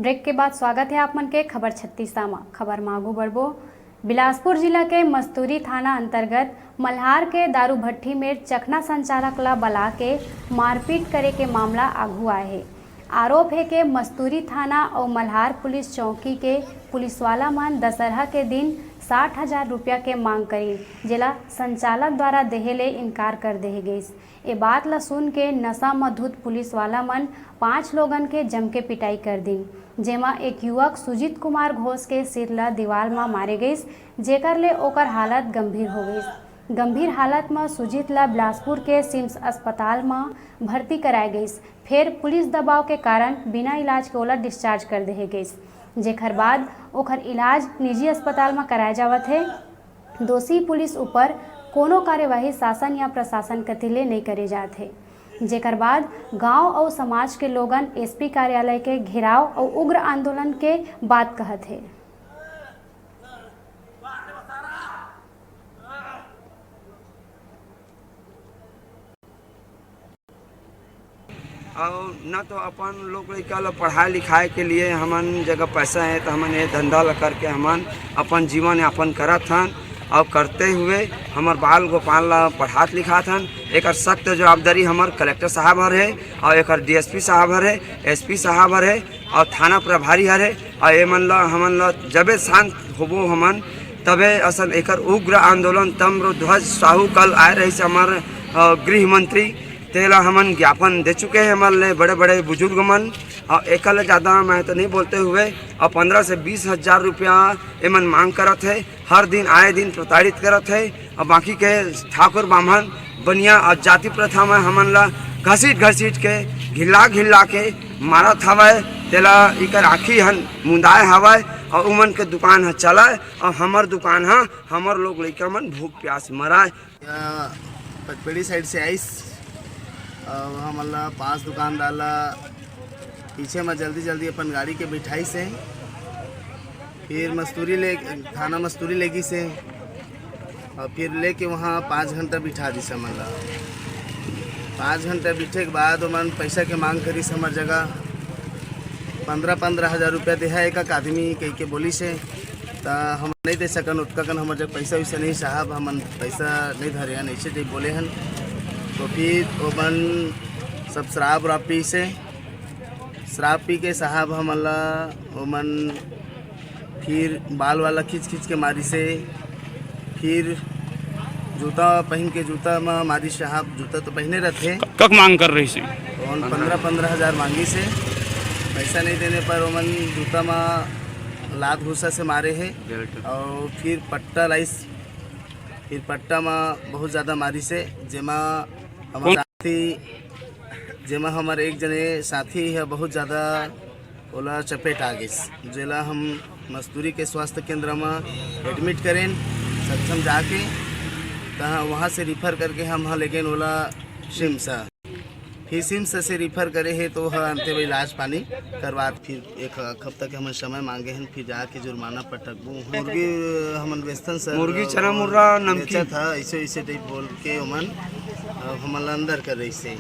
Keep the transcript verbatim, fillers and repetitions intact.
Break के बाद स्वागत हे आप मन के खबर छत्तीसा म। खबर म आगू बढ़बो। बिलासपुर जिला के मस्तूरी थाना अंतर्गत मल्हार के दारू भट्ठी मेर चखना संचालक ला बला के मारपीट करे के मामला आगू आए हे। आरोप हे के मस्तूरी थाना अउ मल्हार पुलिस चौकी के पुलिस वाला मन दशहरा के दिन साठ हजार रुपया के मांग करिन, जेला संचालक द्वारा देहे ले इनकार कर देहे गइस। ए बात ल सुन के नशा म धुत पुलिस वाला मन पांच लोगन के जम के पिटाई कर दिन, जेमा एक युवक सुजीत कुमार घोष के सिर ल दीवाल म मारे गइस, जेकर ले ओकर हालत गंभीर हो गइस। गंभीर हालत म सुजीत ल बिलासपुर के सिम्स अस्पताल म भर्ती कराए गइस। फेर पुलिस दबाव के कारण बिना इलाज के ओला डिस्चार्ज कर देहे गइस, जेकर बाद ओकर इलाज निजी अस्पताल म कराए जावत हे। दोषी पुलिस ऊपर कोनो कार्यवाही शासन या प्रशासन कति ले नइ करे जात हे, जेकर बाद गांव अउ समाज के लोगन एसपी कार्यालय के घेराव अउ उग्र आंदोलन के बात कहत हे। अउ न तो अपन लोग लइका ल पढ़ाए लिखाए के लिए हमन जगह पैसा हे, तो हमन ये धंधा ल करके हमन अपन जीवन यापन करत हन। अउ करते हुए हमर बाल गोपाल ल पढ़ात लिखात हन। एकर सख्त जवाबदारी हमर कलेक्टर साहब हर हे, अउ एकर डीएसपी साहब हर हे, एसपी साहब हर हे, अउ थाना प्रभारी हर हे। अउ एमन ल, हमन ल जबे शांत होबो हमन, तबे असन एकर उग्र आंदोलन। ताम्रध्वज साहू कल आए रहिस हमर, अ, गृह मंत्री, तेला हमन ज्ञापन दे चुके हैं हमर ले बड़े-बड़े बुजुर्ग मन। अउ एकर ले ज़्यादा मैं तो नहीं बोलते हुए, अउ पन्द्रह से बीस हजार रुपया एमन मांग करत हे, हर दिन आए दिन प्रताड़ित करत हे। अउ बाकी के ठाकुर बाम्हन बनिया अउ जाति प्रथा में हमन ला घसीट घसीट के, घिल्ला घिल्ला के मारत हवय। तेला इकर आँखी हन मुंदाए हवय अउ उमन के दुकान ह चलय अउ हमर दुकान ह, हमर लोग लइका मन भूख प्यास मरय। या पचपेड़ी साइड से आइस, अउ हमन ला पांच दुकानदार ला पीछे म जल्दी जल्दी अपन गाड़ी के बिठाइस हे। फिर मस्तूरी ले, थाना मस्तूरी ले गिस हे, अउ फिर लेके वहाँ पाँच घंटा बिठा दिस हमन ला। पाँच घंटा बिठे के बाद ओमन पैसा के मांग करिस हमर जगह, पन्द्रह पन्द्रह हजार रुपया देहा एक एक आदमी कहिके बोलिस हे। त हम नहीं दे सकन, ओतका कन हमर जग पैसा वैसा नहीं साहब, हमन पैसा नहीं धरे हन, ऐसे टाइप बोले हन। तो फिर ओमन सब शराब वराब पीस हे, शराब पी के साहब हमन ला ओमन फिर बाल वाला खींच खींच के मारिस हे, फिर जूता पहन के, जूता म मारिस साहब, जूता तो पहने रहते। कक मांग कर रहिस हे? ओमन पन्द्रह पन्द्रह हजार मांगिस हे, पैसा नहीं देने पर ओमन जूता म लात घूसा से मारे हे। बेल्ट। अउ फिर पट्टा लाइस, फिर पट्टा म बहुत ज़्यादा मारिस हे, जेमा हमर कौन? साथी, जेमा हमर एक जने साथी ह बहुत ज़्यादा ओला चपेट आ गिस, जेला हम मस्तूरी के स्वास्थ्य केंद्र म एडमिट करेन, सक्षम जाके, तहाँ वहाँ से रिफर करके हम ह लेगेन ओला सिम्स। फिर सिम्स से रिफर करे हे तो ह अंते में इलाज पानी करवात, फिर एक हफ्ता के हमन समय मांगे हन, फिर जाके जुर्माना पटकबो। मुर्गी हमन बेचथन सर, मुर्गी, चना, मुर्रा, नमकीन। बेचत ह, ऐसे ऐसे टाइप बोल के ओमन, अ, हमन ला अंदर कर रहिस हे।